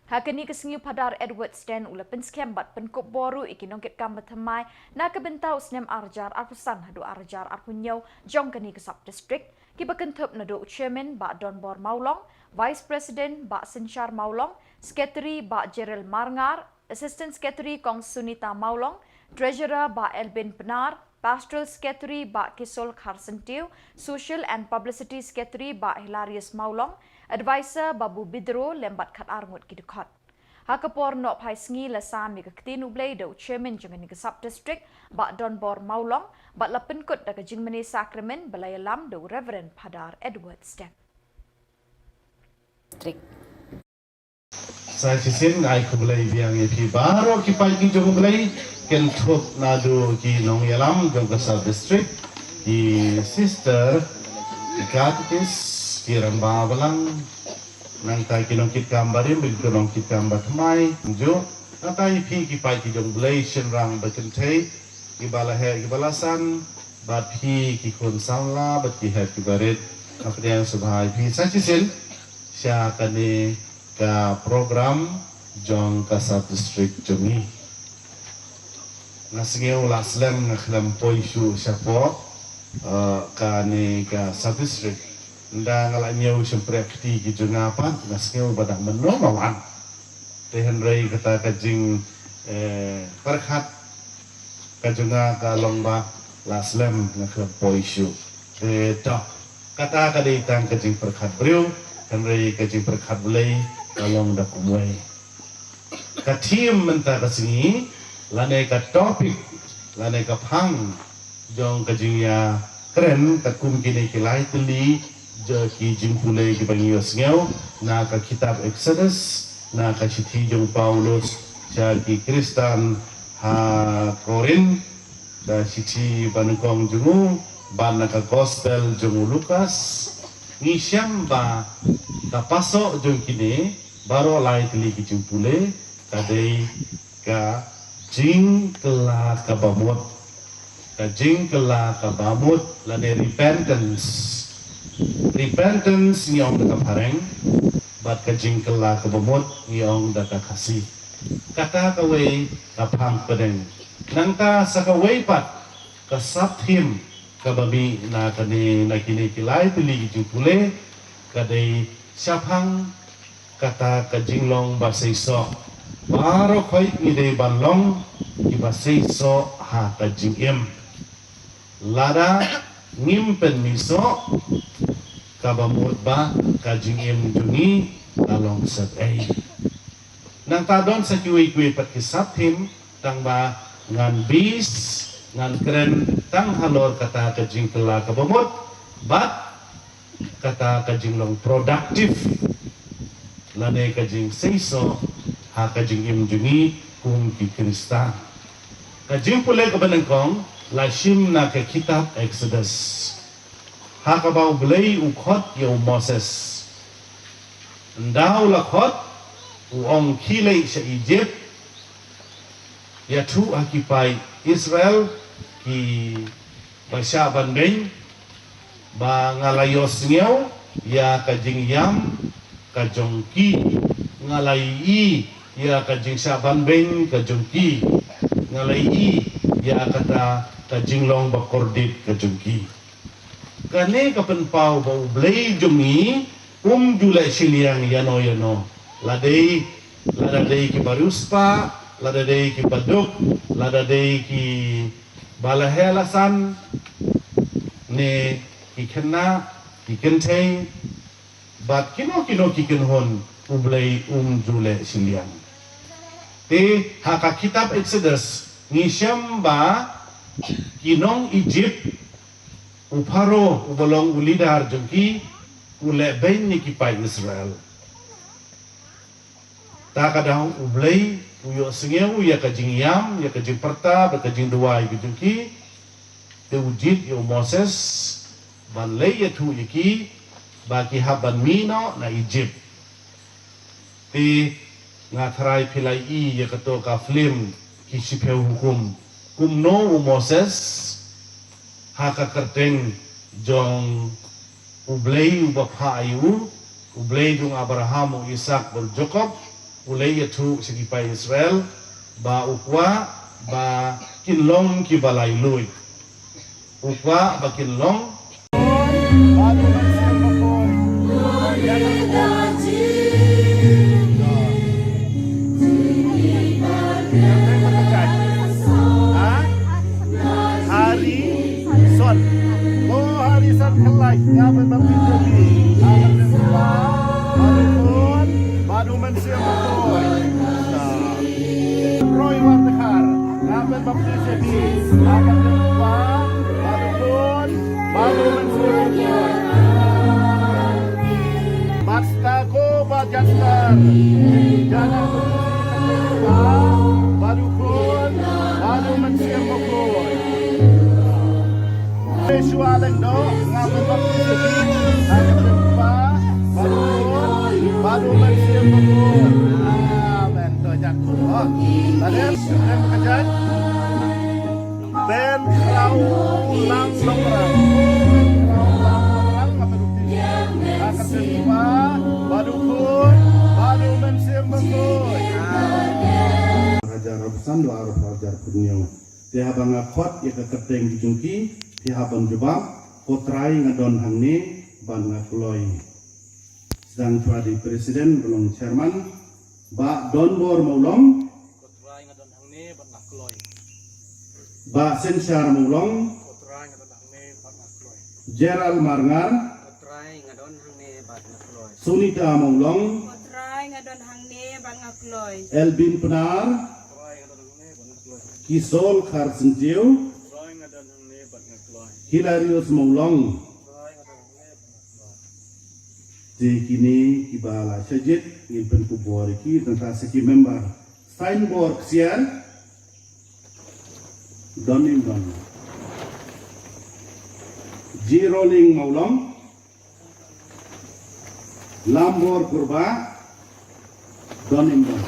Ha kane ka sngi u Phadar Edward Sten u la pynskhem bad pynkup bor ruh ïa ki nongkitkam bathymmai na ka bynta u snem arhajar arphew san haduh arhajar arphew hynñiew jong kane ka Sub District, kiba kynthup naduh u Chairman Bah Donbor Mawlong, Vice President Bah Synshar Mawlong, Secretary Bah Jerel Marngar, Assistant Secretary Kong Sunita Mawlong, Treasurer Bah Elbin Pnar, Pastoral Secretary Bah Kisol Kharsyntiew, Social and Publicity Secretary Bah Hilarius Mawlong, Advisor Babu Bidro lem bad khatar ngut ki dkhot. Ha ka por nohphai sngi la sam ïa ka Ktien U Blei da u Chairman jong kane ka Sub District Bah Donbor Mawlong bad la pynkut da ka jingmane sakramen ba la ïalam da u Reverend Phadar Edward Sten. Sa shisien ai khublei biang ïa phi baroh ki paid ki jong U Blei, kynthup naduh ki nongïalam jong ka Sub District, ki sister, ki katekis, ki rangbah balang, nangta ki nongkitkam barim, ki nongkitkam bathymmai, kumjuh nangta ïa phi ki paid ki jong U Blei shynrang ba kynthei, kiba la heh kiba la san, bad phi ki khun samla bad ki hep ki barit. Nga pdiang sngewbha ïa phi sa shisien sha kane ka program jong ka Sub District jong ngi. Nga sngew la slem nga khlem poi shuh shapoh, eh, kane ka Sub District. Ynda nga la ñiew shympriah kti ki jong nga pat nga sngew ba dang mynno nga wan. Te hynrei kata ka jing, eh, pyrkhat ka jong nga ka long ba la slem nga khlem poi shuh. Te to, kata ka dei tang ka jingpyrkhat briew, hynrei ka jingpyrkhat Blei ka long da kumwei. Ka theme mynta ka sngi, lane ka topic, lane ka phang jong ka jingïakren katkum kine ki lai tylli ki jingpule kiba ngi ïohsngew na ka kitab Exodus, na ka shithi jong u Paulus sha ki Khristan ha Korinth, ka shithi banyngkong jong u, bad na ka Gospel jong u Lukas. Ngi shem ba ka pasoh jong kine baroh lai tylli ki jingpule ka dei ka jingkylla kaba mut. Ka jingkylla kaba mut lane repentance. Repentance ngi ong da ka Phareng, bad ka jingkylla kaba mut ngi ong da ka Khasi. Kata kawei ka phang pdeng. Nangta sa kawei pat ka sub theme kaba mih na kane, na kine ki lai tylli ki jingpule ka dei shaphang kata ka jinglong ba seisoh. Baroh khoit ngi dei ban long kiba seisoh ha ka jingim. Lada ngim pynmihsoh, kaba mut ba ka jingim jong ngi ka long sep ei. Nangta don sa kiwei kiwei pat ki sub theme, tang ba ngan base, ngan kren tang halor kata ka jingkylla kaba mut bad kata ka jinglong productive lane ka jingseisoh ha ka jingim jong ngi kum ki Khristan. Ka jingpule kaba nyngkong la shim na ka kitab Exodus, ha kaba U Blei u khot ïa u Moses. Ynda u la khot, u ong, khie leit sha Ijipt, ïathuh ha ki paid Israel kiba shah ban beiñ ba nga la ïohsngew ïa ka jingïam ka jong ki, nga la ïohi ïa ka jingshah ban beiñ ka jong ki, nga la ïohi ïa kata ka jinglong ba kordit ka jong ki. Kane ka pynpaw ba U Blei jong ngi um ju leh shiliang ïano ïano. La dei, lada dei kiba riewspah, lada dei kiba duk, lada dei kiba la heh la san, ne ki khynnah, ki kynthei, bad kino kino ki kynhun, U Blei um ju leh shiliang. Te ha ka kitab Exodus ngi shem ba ki nong Ijipt, u Pharaoh uba long u leader jong ki, u leh beiñ ïa ki paid Israel. Ta ka daw U Blei U ïohsngew ïa ka jingïam, ïa ka jingpyrta bad ka jingduwai ka jong ki. Te u jied ïa u Moses ban leit ïathuh ïa ki ba ki hap ban mih noh na Ijipt. Te nga tharai phi la ïohi ïa kato ka film Ki Shiphew Hukum, kumno u Moses ha ka kyrteng jong U Blei uba phah ïa u, U Blei jong Abraham, u Isaak bad u Jakob, u leit ïathuh sha ki paid Israel ba u kwah ba kin long kiba laitluid. U kwah ba kin long. Ha? Harrison. Ko Harrison Khlaiñ, nga pynbaptis ïa phi ha ka kyrteng u Kpa bad u Khun bad u Mynsiem Bakhuid. Roy Wardkhar, nga pynbaptis ïa phi ha ka kyrteng u Kpa bad u Khun bad u Mynsiem Bakhuid. Bad Stako bad Jasper, nga pynbaptis ïa phi ha ka kyrteng u Kpa bad u Khun bad u Mynsiem Bakhuid. Joshua Lyngdoh, nga pynbaptis ïa phi ha ka kyrteng u Kpa bad u Khun bad u Mynsiem Bakhuid. Amen. To jan khublei. Tadem, tadem ka jan. Ben Khraw Lang Nongrang. Ben Khraw Lang Nongrang, nga pynbaptis ïa phi ha ka kyrteng u Kpa bad u Khun bad u Mynsiem Bakhuid. Hajar arphew san, dua arphew hajar arphew hynñiew. Te haba nga khot ïa ka kyrteng ki jong ki, phi hap ban jubab, Ko Trai nga don hangne bad nga kloi. Sdang shuwa da i president ba long chairman, Bah Donbor Mawlong. Ko Trai nga don hangne bad nga kloi. Bah Synshar Mawlong. Ko Trai nga don hangne bad nga kloi. Gerald Marngar. Ko Trai nga don hangne bad nga kloi. Sunita Mawlong. Ko Trai nga don hangne bad nga kloi. Elvin Pnar. Ko Trai nga don hangne bad nga kloi. Kisol Kharsyntiew. Ko Trai nga don hangne bad nga kloi. Hilarius Mawlong. Ko Trai nga don hangne bad nga kloi. Te kine kiba la shah jied ngin pynkup bor ïa ki, tang ka sa ki member. Sainbor Ksiar. Don im don. Jiroling Mawlong. Lambor Kurbah. Don im don.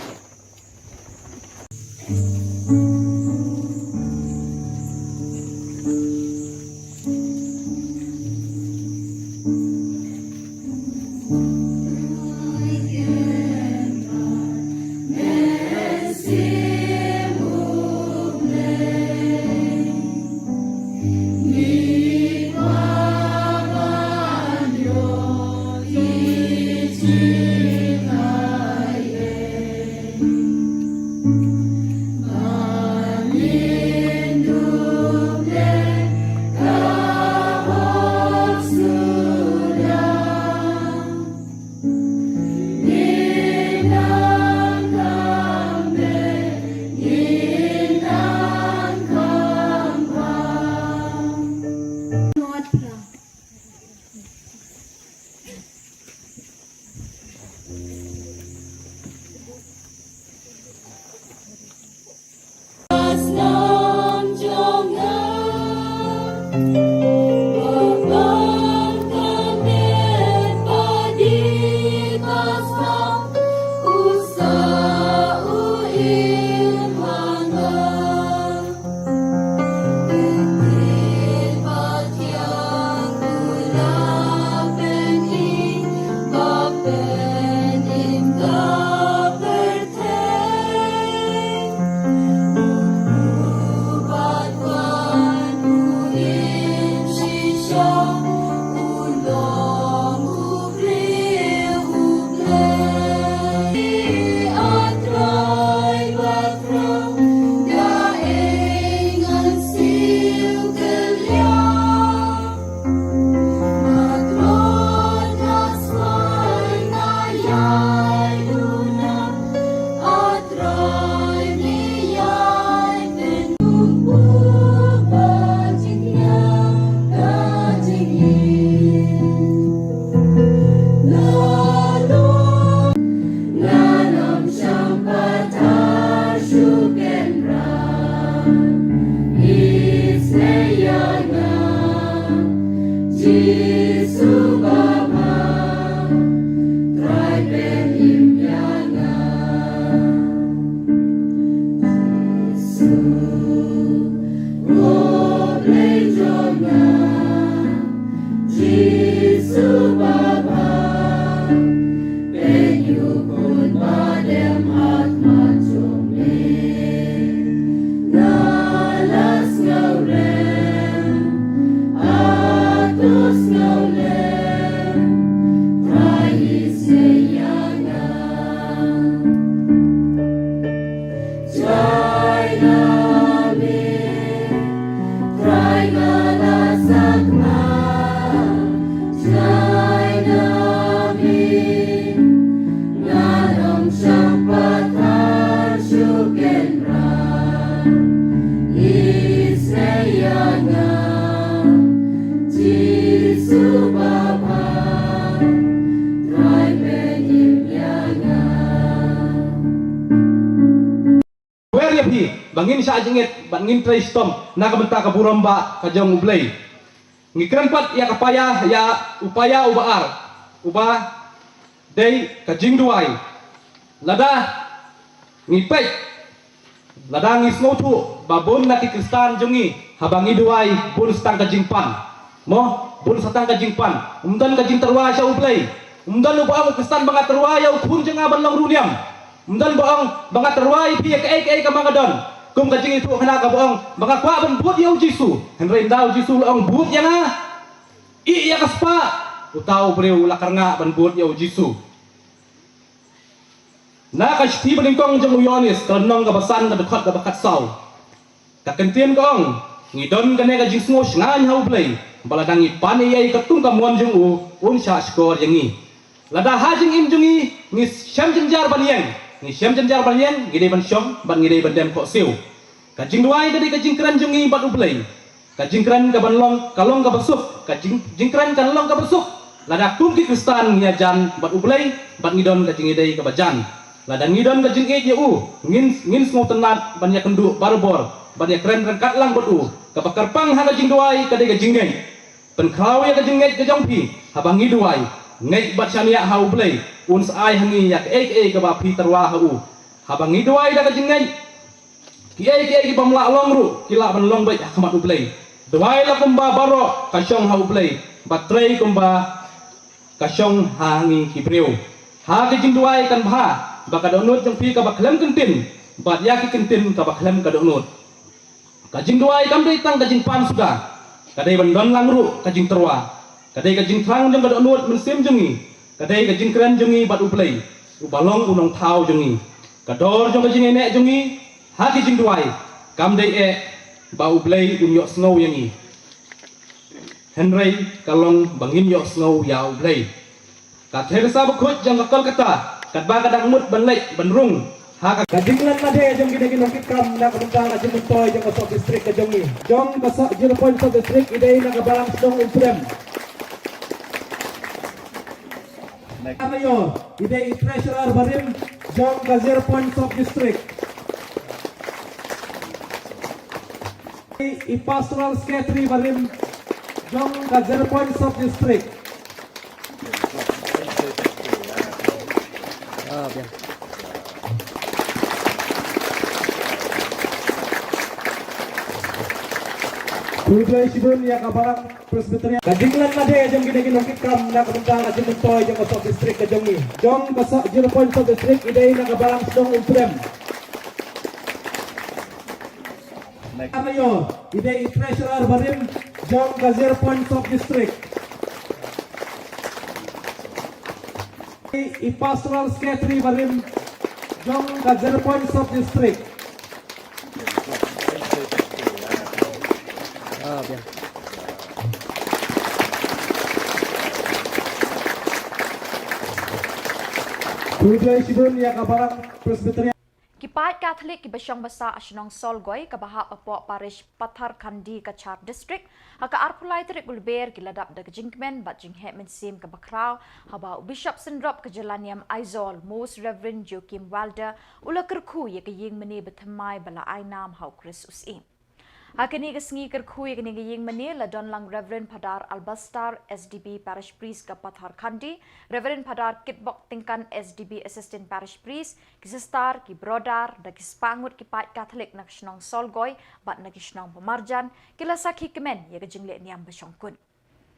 Jisu Baba, Trai pynïaid ïa nga. Jisu, U Blei jong nga. Jisu Baba, pynïaid ïa nga. Nga la sngewrem, hato sngewrem, Trai isnei ïa nga. Trai nga mih, Trai nga la sakma, Trai nga mih, nga long shang pathar shu kynrad, isnei ïa nga, Jisu Baba, Trai pynïaid ïa nga. Wer ïa phi ba ngin shah jingit bad ngin trei shitom na ka bynta ka burom ba ka jong U Blei. Ngi kren pat ïa ka paia, ïa u paia uba ar, uba dei ka jingduwai. Lada ngi peit, lada ngi sngewthuh ba bun na ki Khristan jong ngi haba ngi duwai bun sa tang ka jingpan. Mo, bun sa tang ka jingpan. Ym don ka jingtyrwa sha U Blei. Ym don uba ong u Khristan ba nga tyrwa ïa u khun jong nga ban long riewniam. Ym don ba ong ba nga tyrwa ïa phi ïa kaei kaei kaba nga don. Kum ka jingïathuhkhana kaba ong ba nga kwah ban bud ïa U Jisu. Hynrei ynda U Jisu u la ong bud ïa nga, ïeh ïa ka spah, uta u briew u la kyrngah ban bud ïa U Jisu. Na ka shithi banyngkong jong u Ïoannis, ka lynnong kaba san, ka dkhot kaba khatsaw. Ka kyntien ka ong, ngi don kane ka jingsngew shngaiñ ha U Blei, ba lada ngi pan ei ei katkum ka mon jong u, un shah shkor ïa ngi. Lada ha jingim jong ngi, ngi shem jynjar ban ïeng, ngi shem jynjar ban ïeng, ngi dei ban shong, bad ngi dei ban dem khohsiew. Ka jingduwai ka dei ka jingkren jong ngi bad U Blei. Ka jingkren ka ban long, ka long kaba suk, ka jing, jingkren kan long kaba suk. Lada kum ki Khristan ngi ïajan bad U Blei, bad ngi don ka jingïadei kaba jan. Lada ngi don ka jingïeit ïa u, ngin, ngin sngewtynnad ban ïakynduh barabor, ban ïakren ryngkat lang bad u. Kaba kyrpang ha ka jingduwai ka dei ka jingngeit. Pynkhraw ïa ka jingngeit ka jong phi, haba ngi duwai, ngeit bad shaniah ha U Blei, un sa ai ha ngi ïa kaei kaei kaba phi tyrwa ha u. Haba ngi duwai da ka jingngeit, kiei kiei kibym lah long ruh, ki lah ban long beit ha khmat U Blei. Duwai la kumba baroh ka shong ha U Blei, bad trei kumba ka shong ha ngi ki briew. Ha ka jingduwai kan bha ba ka dohnud jong phi kaba khlem kyntien, bad ïa ki kyntien kaba khlem ka dohnud. Ka jingduwai kam dei tang ka jingpan suda, ka dei ban don lang ruh ka jingtyrwa. Ka dei ka jingthrang jong ka dohnud mynsiem jong ngi. Ka dei ka jingkren jong ngi bad U Blei, uba long u nongthaw jong ngi. Ka dor jong ka jingïaineh jong ngi ha ki jingduwai kam dei eh ba U Blei un ïohsngew ïa ngi, hynrei ka long ba ngin ïohsngew ïa U Blei. Ka Theresa Bakhuid jong ka Kolkata, katba ka dang mut ban leit ban rung ha ka, ka jingleh lade jong kine ki nongkitkam na ka bynta ka jingmyntoi jong ka sub district ka jong ngi. Jong ka sub, Zero Point Sub District, i dei na ka balang shnong Umprem. Ka Mayor, i dei i Treasurer barim jong ka Zero Point Sub District. I Pastoral Secretary barim jong ka Zero Point Sub District. Khublei shibun ïa ka Balang Presbyterian. Ka jingleh lade jong kine ki nongkitkam na ka bynta ka jingmyntoi jong ka sub district ka jong ngi. Jong ka sub, Zero Point Sub District, i dei na ka balang shnong Umprem. Ka Mayor, i dei i Treasurer barim jong ka Zero Point Sub District. I Pastoral Secretary barim jong ka Zero Point Sub District. Khublei shibun ïa ka Balang Presbyterian. Ki paid Katholik kiba shong basa ha shnong Solgoi kaba hap hapoh parish Patharkhandi, Cachar District, ha ka arphew lai tarik u Lber ki la dap da ka jingkmen bad jingheh mynsiem kaba khraw haba u Bishop Syndrop ka jylla niam Aizawl, Most Reverend Joachim Wilder, u la kyrkhu ïa ka ïing mane bathymmai ba la ai nam ha u Khrist u Syiem. Ha kane ka sngi kyrkhu ïa kane ka ïing mane la don lang Reverend Phadar Albastar, S D B Parish Priest ka Pathar Khandi, Reverend Phadar Kitbok Tyngkan, S D B Assistant Parish Priest, ki sister, ki brother, da ki spah ngut ki paid Katholik na ka shnong Solgoi bad na ki shnong ba marjan, ki la sakhi kmen ïa ka jingleh niam ba shongkun.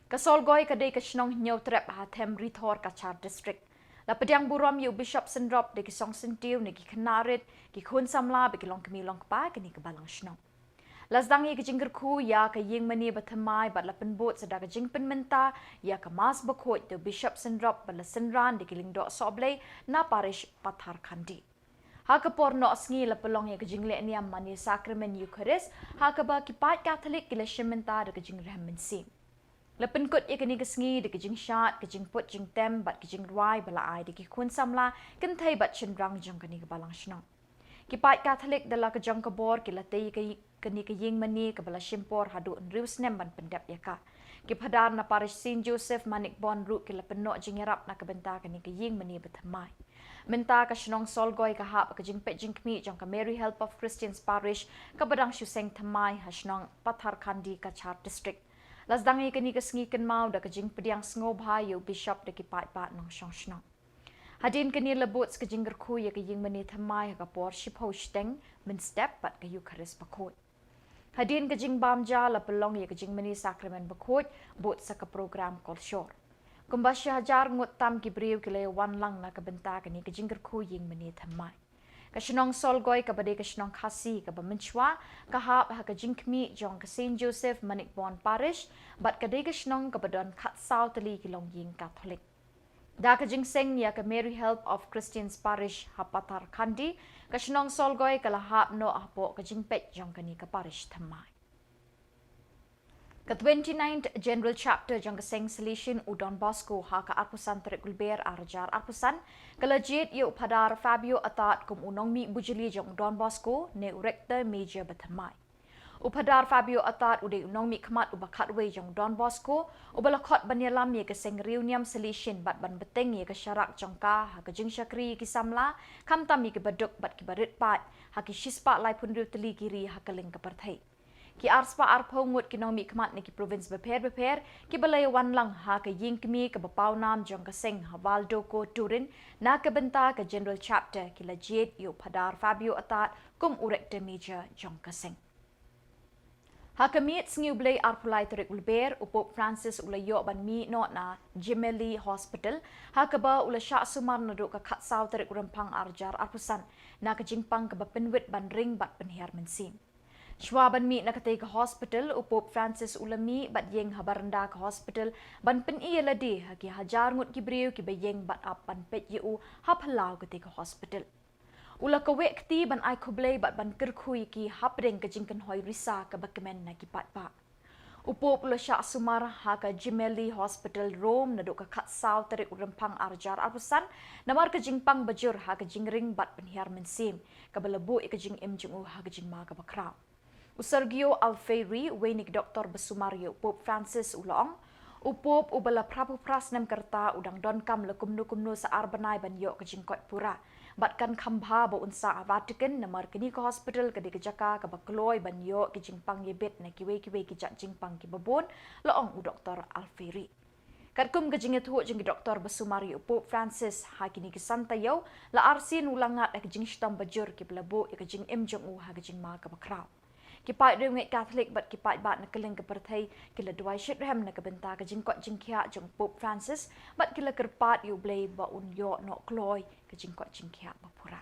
Ka Solgoi ka dei ka shnong Hynñiewtrep ha Them Rithor Cachar District. La pdiang burom ïa u Bishop Syndrop da ki song syntiew ne ki khynnah rit, ki khun samla bad ki longkmie longkpa kane ka balang shnong. La sdang ïa ka jingkyrkhu ïa ka ïing mane ba thymmai bad la pynbud sa da ka jingpynmynta ïa ka Mass bakhuid da u Bishop Syndrop bad la synran da ki lyngdoh sohblei na Parish Pathar Khandi. Ha ka por noh sngi la pynlong ïa ka jingleh niam mane Sakramen Eukharist, ha kaba ki paid Katholik ki la shim bynta da ka jingrhem mynsiem. La pynkut ïa kane ka sngi da ka jingshad, ka jingput jingtem bad ka jingrwai ba la ai da ki khun samla, kynthei bad shynrang jong kane ka balang shnong. Ki paid Katholik da la ka jong ka bor ki la tei ïa ka, kane ka ïing mane kaba la shim por haduh hynriew snem ban pyndep ïa ka. Ki Phadar na Parish Saint Joseph Manik Bond ruh ki la pynnoh jingïarap na ka bynta kane ka ïing mane ba thymmai. Mynta ka shnong Solgoi ka hap ka jingpeit jingkhmih jong ka Mary Help of Christians Parish kaba dang shu seng thymmai ha shnong Pathar Khandi Cachar District. La sdang ïa kane ka sngi kynmaw da ka jingpdiang sngewbha ïa u Bishop da ki paidbah nongshong shnong. Hadien kane la bud sa ka jingkyrkhu ïa ka ïing mane thymmai ha ka por shiphew shiteng, mynstep bad ka Eukharist bakhuid. Hadien ka jingbam ja la pynlong ïa ka jingmane Sakramen bakhuid, bud sa ka program kolshor. Kumba shi hajar ngut tam ki briew ki la ïawan lang na ka bynta kane ka jingkyrkhu ïing mane thymmai. Ka shnong Solgoi kaba dei ka shnong Khasi kaba mynshuwa, ka hap ha ka jingkhmih jong ka Saint Joseph Manik Bond Parish, bad ka dei ka shnong kaba don khatsaw tylli ki longïing Katholik. Da ka jingseng ïa ka Mary Help of Christians Parish ha Pathar Khandi, ka shnong Solgoi ka la hap noh hapoh ka jingpeit jong kane ka parish thymmai. Ka twenty-ninth General Chapter jong ka seng Salesian u Don Bosco ha ka arphew san tarik u Lber arhajar arphew san, ka la jied ïa u Phadar Fabio Attard kum u nongmih bujli jong u Don Bosco ne u Rector Major ba thymmai. U Phadar Fabio Attard u dei u nongmihkhmat uba khatwei jong u Don Bosco, uba la khot ban ïalam ïa ka seng riewniam Salesian bad ban bteng ïa ka sharak jong ka ha ka jingshakri ïa ki samla, khamtam ïa kiba duk bad kiba rit paid, ha ki shispah laiphew hynriew tylli ki ri ha kylleng ka pyrthei. Ki arspah arphew ngut ki nongmihkhmat na ki province bapher bapher, kiba la ïawan lang ha ka ïing kmie kaba pawnam jong ka seng ha Val d'Occo, Turin, na ka bynta ka General Chapter, ki la jied ïa u Phadar Fabio Attard kum u Rector Major jong ka seng. Ha ka miet sngi u Blei arphew lai tarik u Lber, u Pope Francis u la ïoh ban mih noh na Gemelli Hospital, ha kaba u la shah sumar naduh ka khatsaw tarik u Rymphang arhajar arphew san, na ka jingpang kaba pynwit ban ring bad pynhiar mynsiem. Shuwa ban mih na katei ka hospital, u Pope Francis u la mih bad ïeng ha baranda ka hospital ban pyni ïa lade ha ki hajar ngut ki briew kiba ïeng bad ap ban peit ïa u ha phyllaw katei ka hospital. U la kaweh kti ban ai khublei bad ban kyrkhu ïa ki hapdeng ka jingkynhoi risa kaba kmen na ki paidbah. U Pope u la shah sumar ha ka Gemelli Hospital, Rome, naduh ka khatsaw tarik u Rymphang arhajar arphew san, namar ka jingpang bajur ha ka jingring bad pynhiar mynsiem, kaba la buh ïa ka jingim jong u ha ka jingma kaba khraw. U Sergio Alfieri, uwei na ki doktor ba sumar ïa u Pope Francis, u la ong, u Pope uba la phraphew phra snem ka rta u dang donkam la kumno kumno sa ar bnai ban ïoh ka jingkoit pura. Bad kan kham bha ba un sah ha Vatican, namar kane ka hospital ka dei ka jaka kaba kloi ban ïoh ki jingpang ïabit na kiwei kiwei ki jait jingpang kiba bun, la ong u doktor Alfieri. Katkum ka jingïathuh jong ki doktor ba sumar ïa u Pope Francis ha kine ki san taïew, la arsien u la ngat ha ki jingshitom bajur kiba la buh ïa ka jingim jong u ha ka jingma kaba khraw. Ki paid riewngeit Katholik bad ki paidbah na kylleng ka pyrthei ki la duwai shitrhem na ka bynta ka jingkoit jingkhiah jong u Pope Francis bad ki la kyrpad ïa u Blei ba un ïoh noh kloi ka jingkoit jingkhiah ba pura.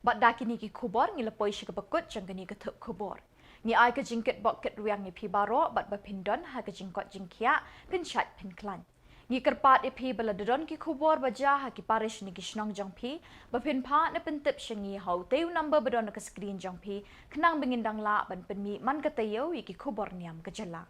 Bad da kine ki khubor ngi la poi sha kaba kut jong kane ka thup khubor. Ngi ai ka jingkitbok kitrwiang ïa phi baroh bad ba phin don ha ka jingkoit jingkhiah, phin shait phin khlaiñ. Ngi kyrpad ïa phi ba lada don ki khubor ba jia ha ki parish ne ki shnong jong phi, ba phin phah ne pyntip sha ngi ha utei u number ba don ha ka screen jong phi, khnang ba ngin dang lah ban pynmih man ka taïew ïa ki khubor niam ka jylla.